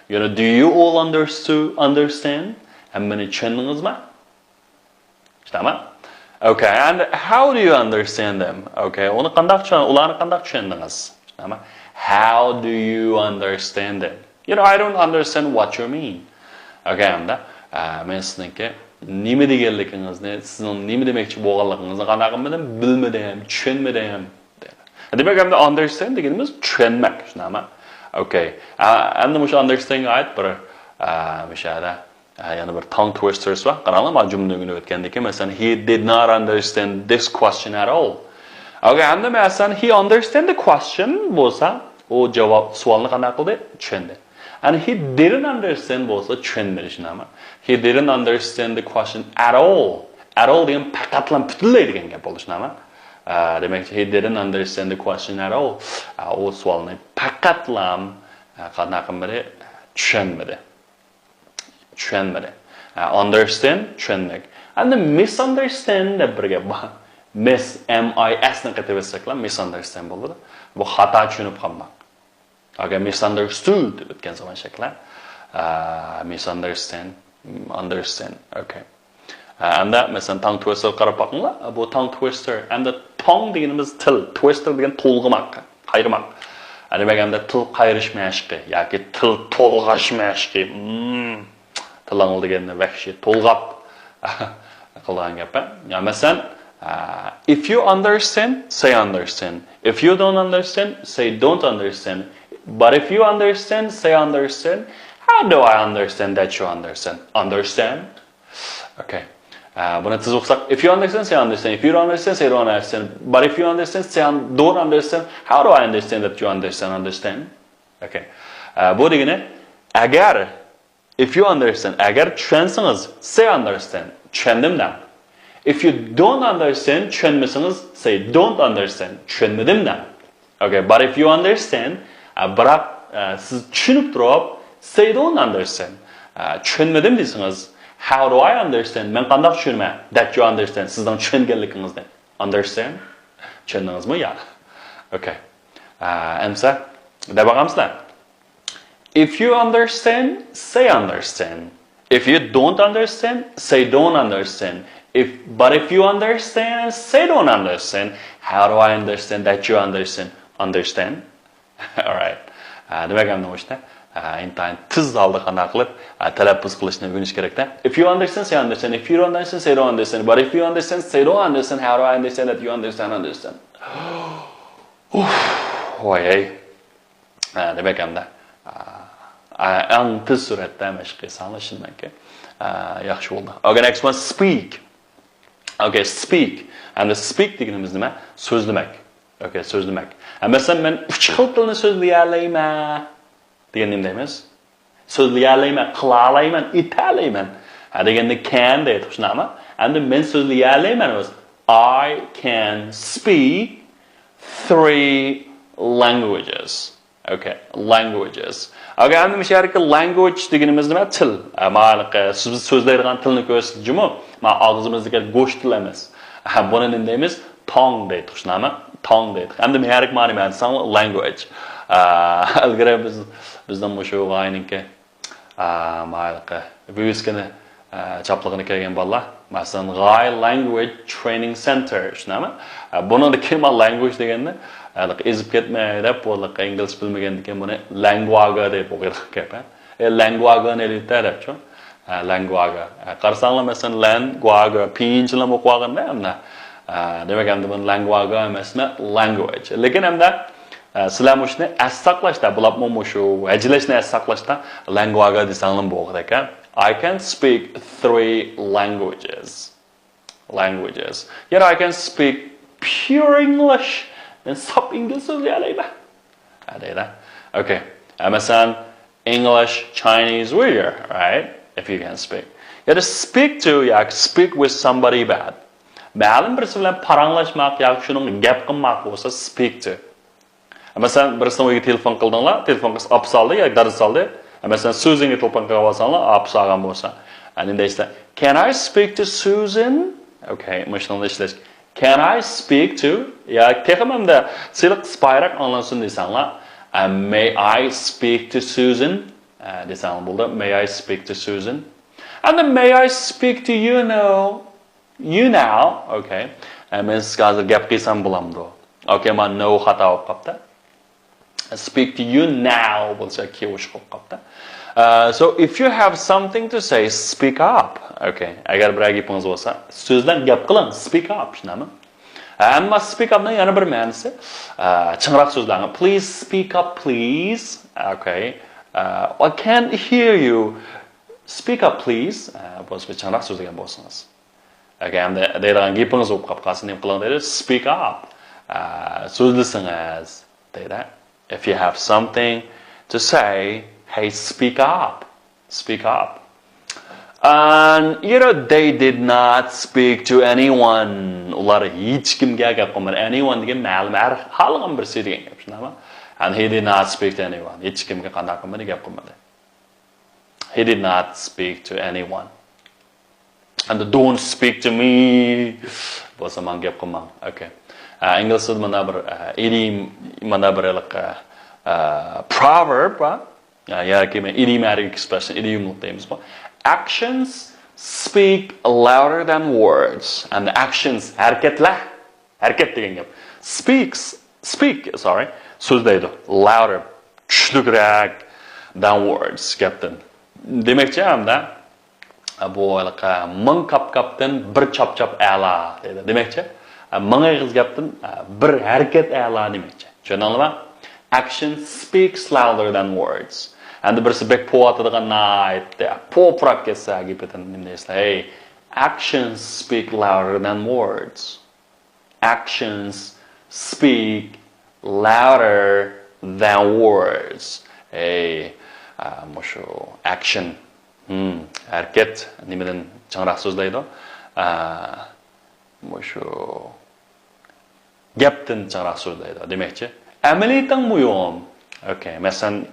You know, do you all understood, understand? ھەممىنى چۈشەندىڭىزمۇ؟ شۇنداقمۇ؟ Okay, and how do you understand them? Okay, ئۇنى قانداق چۈشەن-، ئۇلارنى قانداق چۈشەندىڭىز؟ شۇنداقمۇ؟ How do you understand them? You know, I don't understand what you mean. Okay, ئەمدى، ئە، مەن سىزنىڭكى نېمە دېگەنلىكىڭىزنى، سىزنىڭ نېمە دېمەكچى بولغانلىقىڭىزنى قانداق قىلمىدىم، بىلمىدىم، چۈشەنمىدىم. دېمەك، ئەمدى understand دېگىنىمىز چۈشەنمەك، شۇنداقمۇ؟ Okay. ئە، ئەمدى مۇشۇ understand غا ئائىت بىر، ئە، مۇشۇ يەردە ئە، يەنە بىر tongue twisters بار. قاراڭلار، مانا جۈملىنى ئۆگىنىۋەتكەندىكىن، مەسىلەن، he did not understand this question at all. Okay, ئەمدى مەسىلەن، he understand the question بولسا، ئۇ جاۋاب، سوئالنى قانداق قىلدى؟ چۈشەندى. And he didn't understand بولسا، چۈشەنمىدى، شۇنداقمۇ؟ He didn't understand the question at all. At all دېگەن پەقەتلا، پۈتۈنلەي دېگەن گەپ بولدى، شۇنداقمۇ؟ ئە، دېمەكچى، he didn't understand the question at all. ئە، ئۇ سوئالنى پەقەتلا، ئە، قانداق قىلمىدى؟ چۈشەنمىدى. چۈشەنمىدى. ئە، understand، چۈشەنمەك. ئەمدى misunderstand دەپ بىر گەپ بار. Mis، M I S نى قېتىۋەتسەكلا، misunderstand بولىدۇ. بۇ خاتا چۈشىنىپ قالماق. Okay, misunderstood دەپ ئۆتكەن زامان شەكلى. ئە، misunderstand، understand. Okay. ئە، ئەمدى مەسىلەن، tongue twister قاراپ باقىڭلار. بۇ tongue twister. ئەمدى tongue دېگىنىمىز تىل، twister دېگەن تولغىماق. قايرىماق. دېمەك، ئەمدى تىل قايرىش مەشقى ياكى تىل تولغاش مەشقى. مم. تىلىڭ دېگەننى ۋەھشىي تولغاپ قىلغان گەپ. يا، مەسىلەن، ئە، if you understand, say understand. If you don't understand, say don't understand. But if you understand, say understand. How do I understand that you understand? Understand? Okay. ئە، بۇنى تىز ئوقۇساق، if you understand, say understand. If you don't understand, say don't understand. But if you understand, say un- don't understand. How do I understand that you understand, understand? Okay. ئە، بۇ دېگىنى، ئەگەر، if you understand، ئەگەر چۈشەنسىڭىز، say understand، چۈشەندىم دەڭ. If you don't understand، چۈشەنمىسىڭىز، say don't understand، چۈشەنمىدىم دەڭ. Okay, but if you understand، ئە، بىراق، ئە، سىز چۈشىنىپ تۇرۇپ، say don't understand، ئە، چۈشەنمىدىم دېسىڭىز، how do I understand؟ مەن قانداق چۈشىنىمەن؟ That you understand، سىزنىڭ چۈشەنگەنلىكىڭىزنى. Understand؟ چۈشەندىڭىزمۇ؟ يا. Okay. ئە، ئەمسە، دەپ باقامسىلەر؟ If you understand, say understand. If you don't understand, say don't understand. If, but if you understand, say don't understand. How do I understand that you understand? Understand? Alright. ئە، دېمەك، ئەمدى مۇشۇنى، ئە، ئىنتايىن تېز ھالدا قانداق قىلىپ، ئە، تەلەپپۇز قىلىشنى ئۆگىنىش كېرەكتە. If you understand, say understand. If you don't understand, say don't understand. But if you understand, say don't understand. How do I understand that you understand? Understand. Uff, ۋاي ھەي. ئە، دېمەك، ئەمدى، ئە، ئە، ئەڭ تېز سۈرئەتتە مەشىق قىلساڭلار، ئىشىنىمەنكى، ئە، ياخشى بولدى. Okay, next one, speak. Okay, speak. ئەمدى speak دېگىنىمىز نېمە؟ سۆزلىمەك. Okay, سۆزلىمەك. ھە، مەسىلەن، مەن ئۈچ خىل تىلنى سۆزلىيەلەيمەن دېگەندە نېمە دەيمىز؟ سۆزلىيەلەيمەن، قىلالايمەن، ئېتەلەيمەن. ھە دېگەندە can دەيدۇ، شۇنداقمۇ؟ ئەمدى مەن سۆزلىيەلەيمەن ئۆزى. I can speak three languages. Okay, languages. Okay, ئەمدى مۇشۇ يەردىكى language دېگىنىمىز نېمە؟ تىل. ئە، مانا سۆز-، سۆزلەيدىغان تىلنى كۆرسىتىدۇ جۇمۇ. مانا ئاغزىمىزدىكى گۆش تىل ئەمەس. ھە، بۇنى نېمە دەيمىز؟ تاڭ دەيدۇق، شۇنداقمۇ؟ تاڭ دەيدۇق. ئەمدى مەرىك مانا نېمە دېسەڭ، language. ئە، ئىلگىرى بىز، بىزنىڭ مۇشۇ غايىنىڭكى، ئە، مانا ھېلىقى ۋىۋىسكىنى، ئە، چاپلىغىنى كەلگەن بالىلار، مەسىلەن، غاي language training center، شۇنداقمۇ؟ ئە، بۇنىڭدىكى مانا language دېگەننى، ھېلىقى ئېزىپ كەتمەي دەپ، بۇ ھېلىقى ئىنگلىزچە بىلمىگەندىكىن بۇنى لەڭگۋاگا دەپ ئوقۇيدىغان گەپ، ھە؟ ئە، لەڭگۋاگا نېلىتە دەپچۇ؟ ئە، لەڭگۋاگا. ئە، قارىساڭلار، مەسىلەن، لەنگۋاگا، پىيىنچىلام ئوقۇۋالغاندا ئەمدى. ئە، دېمەك، ئەمدى بۇنى لەڭگۋاگا ئەمەسمۇ، language. لېكىن ئەمدى، ئە، سىلەر مۇشۇنى ئەس ساقلاشتا، بولۇپمۇ مۇشۇ ھەجىلەشنى ئەس ساقلاشتا، لەڭگۋاگا دېسەڭلار بولغۇدەك، ھە؟ I can speak three languages. Languages. Yeah, I can speak pure English. مەن ساپ ئىنگلىز سۆزلىيەلەيمەن. ھە، دەيدۇ. Okay. ئە، مەسىلەن، English, Chinese, Uyghur, right? If you can speak. يا speak to ياكى speak with somebody bad. مەلۇم بىرسى بىلەن پاراڭلاشماق ياكى شۇنىڭغا گەپ قىلماق بولسا speak to. مەسىلەن، بىرسىنىڭ ئۆيىگە تېلېفون قىلدىڭلار، تېلېفون قىلسا ئاپىسى ئالدى ياكى دادىسى ئالدى. مەسىلەن، سۈزىنگە تېلېفون قىلىۋالساڭلار، ئاپىسى ئالغان بولسا. ئەنە دەيسىلەر، Can I speak to Susan? Okay, مۇشۇنىڭدا ئىشلەش. Can I speak to؟ يا تېخىمۇ ئەمدى سىلىق سىپايىراق ئاڭلانسۇن دېسەڭلار، May I speak to Susan؟ ئە، دېسەڭلار بولدى. May I speak to Susan? And then may I speak to you now? You now? Okay. ئە، مەن سىزگە ھازىر گەپ قىلسام بولامدۇ؟ Okay، مانا now خاتا بولۇپ قاپتۇ. Speak to you now بولسا كېيىن بولۇپ قاپتۇ. ئە، so if you have something to say, speak up. Okay. ئەگەر بىرەر گېپىڭىز بولسا، سۆزلەڭ، گەپ قىلىڭ، speak up، شۇنداقمۇ؟ ئەمما speak up نىڭ يەنە بىر مەنىسى، ئە، چىڭراق سۆزلەڭ. Please speak up, please. Okay. ئە، I can't hear you. Speak up, please. ئە، بولسا چىڭراق سۆزلىگەن بولسىڭىز. ئەگەر ئەمدى دەيدىغان گېپىڭىز بولۇپ قاپ قالسا، نېمە قىلىڭ دەيدۇ؟ Speak up. ئە، سۆزلىسىڭىز دەيدۇ. If you have something to say, hey, speak up. Speak up. And, you know, they did not speak to anyone. ئۇلار ھېچكىمگە گەپ قىلمىدى. Anyone دېگەن مەلۇم ھەر خالىغان بىرسى دېگەن گەپ، شۇنداقمۇ؟ And he did not speak to anyone. ھېچكىمگە قانداق قىلمىدى، گەپ قىلمىدى. He did not speak to anyone. And don't speak to me. بولسا ماڭا گەپ قىلماڭ. Okay. ئە، ئىنگلىزچىدا مانا بىر، ئە، ئىدىيم، مانا بىر ھېلىقى، ئە، proverb بار. يا، ياكى مەن ئىدىيمە expression، ئىدىيوملۇق دەيمىزغۇ. Actions speak louder than words. And actions، ھەرىكەتلەر، ھەرىكەت دېگەن گەپ. Speaks، speak، sorry، سۆزلەيدۇ. Louder، كۈچلۈكرەك، than words، گەپتىن. دېمەكچى، ھەمدە بۇ ھېلىقى مىڭ كاپ-كاپتىن بىر چاپ-چاپ ئەلا دەيدۇ. دېمەكچى، مىڭ ئېغىز گەپتىن بىر ھەرىكەت ئەلا دېمەكچى. چۈشەندىڭلارمۇ؟ Action speaks louder than words. ئەمدى بىرسى بەك پوۋاتىدىغان ناھايىتى پوپراپ كەتسە گېپىدىن نېمە دەيسىلەر؟ ھەي، Actions speak louder than words. Actions speak louder than words. Hey, مۇشۇ action، ھەرىكەت نېمىدىن چىڭراق سۆزلەيدۇ؟ مۇشۇ گەپتىن چىڭراق سۆزلەيدۇ دېمەكچى. ئەمەلىيىتىڭ مۇھىم. Okay، مەسىلەن،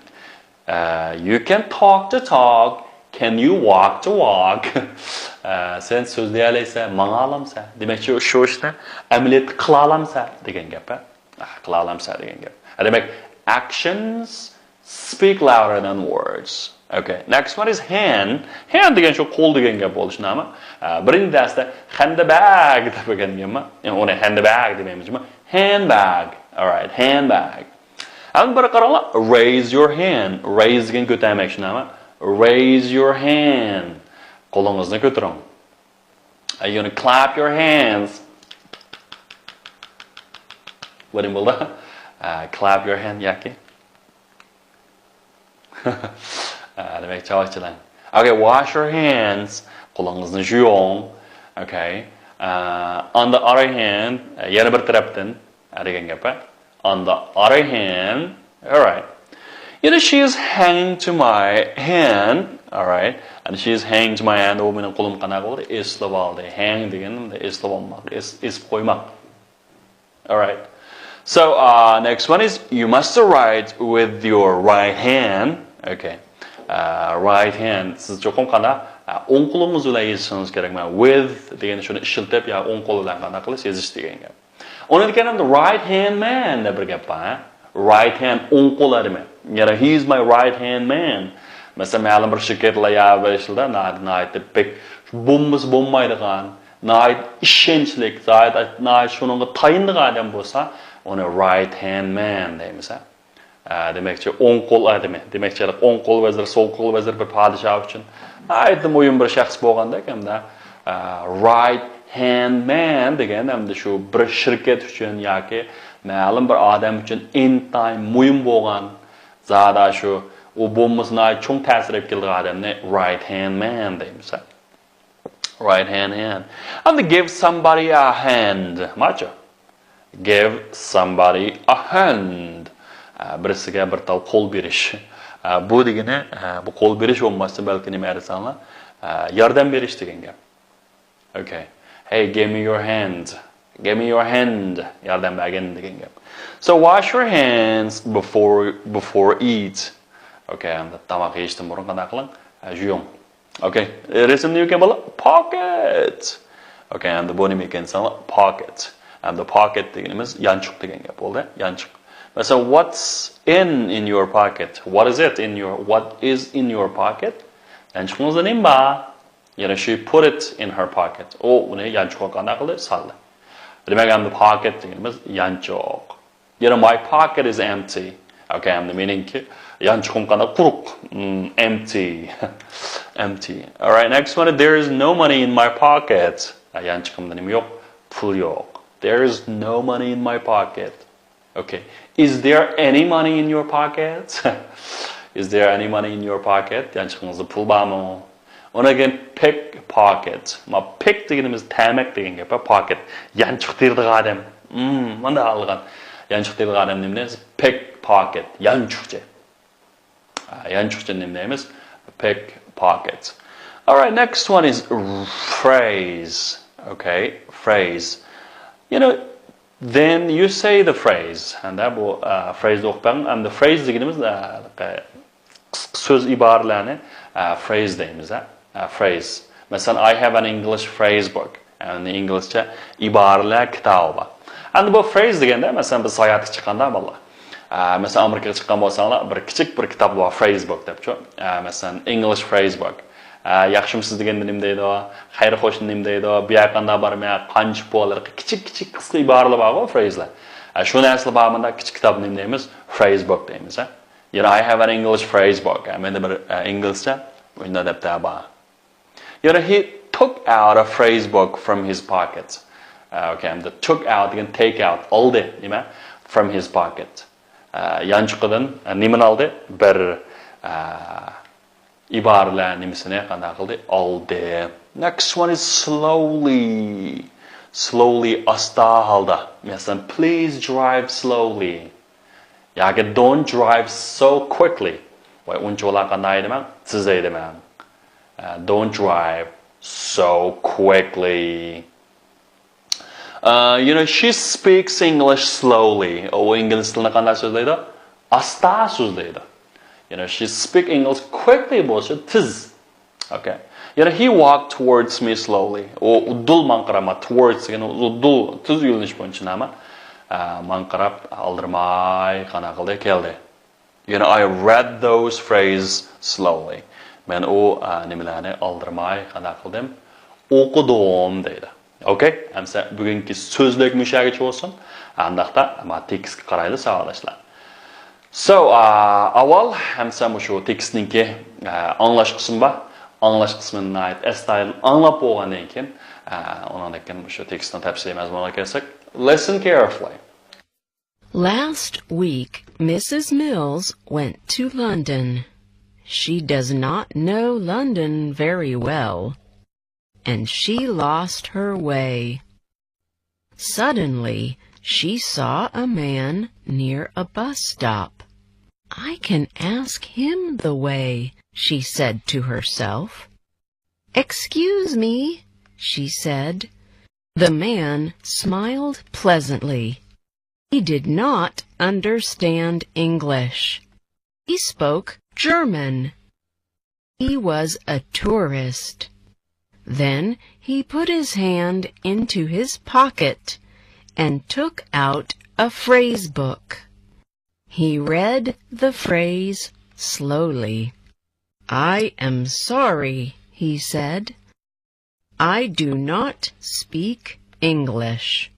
you can talk the talk, can you walk the walk? سەن سۆزلىيەلەيسەن، ماڭالامسەن؟ دېمەكچى، شۇ ئىشنى ئەمەلىيەتتە قىلالامسەن دېگەن گەپ. قىلالامسەن دېگەن گەپ. دېمەك، actions speak louder than words. Okay. Next one is hand. Hand دېگەن شۇ قول دېگەن گەپ بولۇشى نامە. بىرىنچى دەرستە handbag دەپ ئۆگەنگەنمەن. ئۇنى handbag دېمەيمىز، handbag. Alright, handbag. ئەمدى بىر قاراڭلار، raise your hand. Raise دېگەن كۆتەرمەك شۇ نامە. Raise your hand. قولىڭىزنى كۆتۈرۈڭ. You gonna clap your hands. بۇ نېمە بولدى؟ Clap your hand ياكى دېمەك چاۋاكچىلار. Okay, wash your hands. قولىڭىزنى يۇيۇڭ. Okay. On the other hand، يەنە بىر تەرەپتىن دېگەن گەپ. On the other hand, alright. You know, she is hanging to my hand, alright. And she is hanging to my hand. ئۇ مېنىڭ قولۇمغا قانداق بولدى؟ ئېسىلىۋالدى. Hang دېگەن ئېسىلىۋالماق، ئېسىپ قويماق. Alright. So, uh, next one is you must write with your right hand. Okay. Uh, right hand. سىز چوقۇم قانداق؟ ئوڭ قولىڭىز بىلەن يېزىشىڭىز كېرەك. مانا with دېگەن شۇنى ئىشلىتىپ يا ئوڭ قول بىلەن قانداق قىلىش، يېزىش دېگەن گەپ. ئۇنىڭدىن كېيىن right hand man دەپ بىر گەپ بار. Right hand، ئوڭ قول ئادىمى. يەنى he is my right hand man. مەسىلەن، مەلۇم بىر شىركەتلەر يا بىر ئىشلاردا ناھايىتى بەك بولمىسا بولمايدىغان، ناھايىتى ئىشەنچلىك، ناھايىتى شۇنىڭغا تايىنىدىغان ئادەم بولسا، ئۇنى right hand man دەيمىز. دېمەكچى، ئوڭ قول ئادىمى. دېمەكچى، ئوڭ قول ۋەزىر، سول قول ۋەزىر بىر پادىشاھ ئۈچۈن ناھايىتى مۇھىم بىر شەخس بولغاندەك ھەمدە، right hand man دېگەن ھەمدە شۇ بىر شىركەت ئۈچۈن ياكى مەلۇم بىر ئادەم ئۈچۈن ئىنتايىن مۇھىم بولغان، زادى شۇ ئۇ بولمىسا ناھايىتى چوڭ تەسىر ئېلىپ كېلىدىغان ئادەمنى right hand man دەيمىز. Right hand, hand. And give somebody a hand. ماچۇ. Give somebody a hand. بىرسىگە بىر تال قول بېرىش. بۇ دېگىنى، بۇ قول بېرىش بولماستىن بەلكى نېمە دېسەڭلار، ياردەم بېرىش دېگەن گەپ. Okay. Hey, give me your hand. Give me your hand. ياردەم بەرگىن دېگەن گەپ. So wash your hands before before eat. Okay, ئەمدى تاماق يېيىشتىن بۇرۇن قانداق قىلىڭ؟ يۇيۇڭ. Okay. رەسىمدە يۈرگەن بالا pocket. Okay, ئەمدى بۇ نېمە ئىكەن دېسەڭلار، pocket. ئەمدى pocket دېگىنىمىز يانچۇق دېگەن گەپ بولدى. يانچۇق. مەسىلەن، what's in in your pocket? What is it in your what is in your pocket? يانچۇقىڭىزدا نېمە بار؟ يەنى she put it in her pocket. ئۇ ئۇنى يانچۇقىغا قانداق قىلدى؟ سالدى. دېمەك، ئەمدى pocket دېگىنىمىز يانچۇق. يەنە my pocket is empty. Okay, ئەمدى مېنىڭكى يانچۇقۇم قانداق؟ قۇرۇق. Hmm, empty. Empty. Alright, next one. There is no money in my pocket. يانچۇقۇمدا نېمە يوق؟ پۇل يوق. There is no money in my pocket. Okay. Is there any money in your pocket? Is there any money in your pocket? يانچۇقىڭىزدا پۇل بارمۇ؟ ئۇنىڭ كېيىن pick pocket. ما pick دېگىنىمىز تەرمەك دېگەن گەپ، pocket. يانچۇق تېرىيدىغان ئادەم. Hmm, مانا ئالغان. يانچۇق تېرىيدىغان ئادەم نېمە دەيمىز؟ Pick pocket. يانچۇقچى. يانچۇقچىنى نېمە دەيمىز؟ Pick pocket. Alright, next one is phrase. Okay, phrase. You know, then you say the phrase. ھەمدە بۇ phrase نى ئوقۇپ بېقىڭ. ھەمدە phrase دېگىنىمىز قىسقا سۆز، ئىبارىلەرنى phrase دەيمىز. Phrase. مەسىلەن، I have an English phrase book. يەنى ئىنگلىزچە ئىبارىلەر كىتابى بار. ئەمدى بۇ phrase دېگەندە، مەسىلەن، بىز ساياھەتكە چىققاندا بالىلار، ئە، مەسىلەن، ئامېرىكىغا چىققان بولساڭلار، بىر كىچىك بىر كىتاب بار، phrase book دەپچۇ. ئە، مەسىلەن، English phrase book. ئە، ياخشىمۇسىز دېگەندە نېمە دەيدۇ؟ خەير خوشنى نېمە دەيدۇ؟ بۇ يەر قانداق بارمى؟ قانچە پۇل؟ كىچىك، كىچىك قىسقا ئىبارىلەر بارغۇ، phraseلەر. ئە، شۇ نەرسىلەر بار، مۇنداق كىچىك كىتاب نېمە دەيمىز؟ Phrase book دەيمىز. ھە؟ يەنە I have an English phrase book. ئە، مەندە بىر، ئە، ئىنگلىزچە مۇنداق دەپتەر بار. يەنە he took out a phrase book from his pocket. ئە، okay, ئەمدى took out دېگەن take out، ئالدى، نېمە؟ From his pocket. ئە، يانچۇقىدىن، ئە، نېمىنى ئالدى؟ بىر، ئە، ئىبارىلەر نېمىسىنى قانداق قىلدى؟ ئالدى. Next one is slowly. Slowly، ئاستا ھالدا. مەسىلەن، please drive slowly. ياكى don't drive so quickly. ۋاي، ئۇنچىۋالا قانداق ھەيدىمەڭ؟ تېز ھەيدىمەڭ. Uh, don't drive so quickly. Uh, you know, she speaks English slowly. ئۇ ئىنگلىز تىلىنى قانداق سۆزلەيدۇ؟ ئاستا سۆزلەيدۇ. You know, she speak English quickly بولسا تېز. Okay. You know, he walked towards me slowly. ئۇ دۇل ماڭقىراما، towards دېگەن ئۇ دۇل، تېز يۆنىلىش بويىچە نېمە؟ ئە، ماڭقىراپ، ئالدىرىماي قانداق قىلدى؟ كەلدى. You know, I read those phrases slowly. مەن ئۇ، ئە، نېمىلەرنى ئالدىرىماي قانداق قىلدىم؟ ئوقۇدۇم دەيدۇ. Okay؟ ئەمسە بۈگۈنكى سۆزلۈك مۇشۇ يەرگىچە بولسۇن. ئانداقتا ما تېكىستكە قارايلى، ساۋاقداشلار. So، ئا، ئاۋۋال ئەمسە مۇشۇ تېكىستنىڭكى، ئا، ئاڭلاش قىسمى بار. ئاڭلاش قىسمىنى ناھايىتى ئەستايىدىل ئاڭلاپ بولغاندىن كېيىن، ئا، ئۇنىڭدىن كېيىن مۇشۇ تېكىستنىڭ تەپسىلىي مەزمۇنىغا كەلسەك. Listen carefully. Last week, Missus Mills went to London. She does not know London very well, and she lost her way. Suddenly, she saw a man near a bus stop. "I can ask him the way," she said to herself. "Excuse me," she said. The man smiled pleasantly. He did not understand English. He spoke German. He was a tourist. Then he put his hand into his pocket and took out a phrase book. He read the phrase slowly. "I am sorry," he said. "I do not speak English."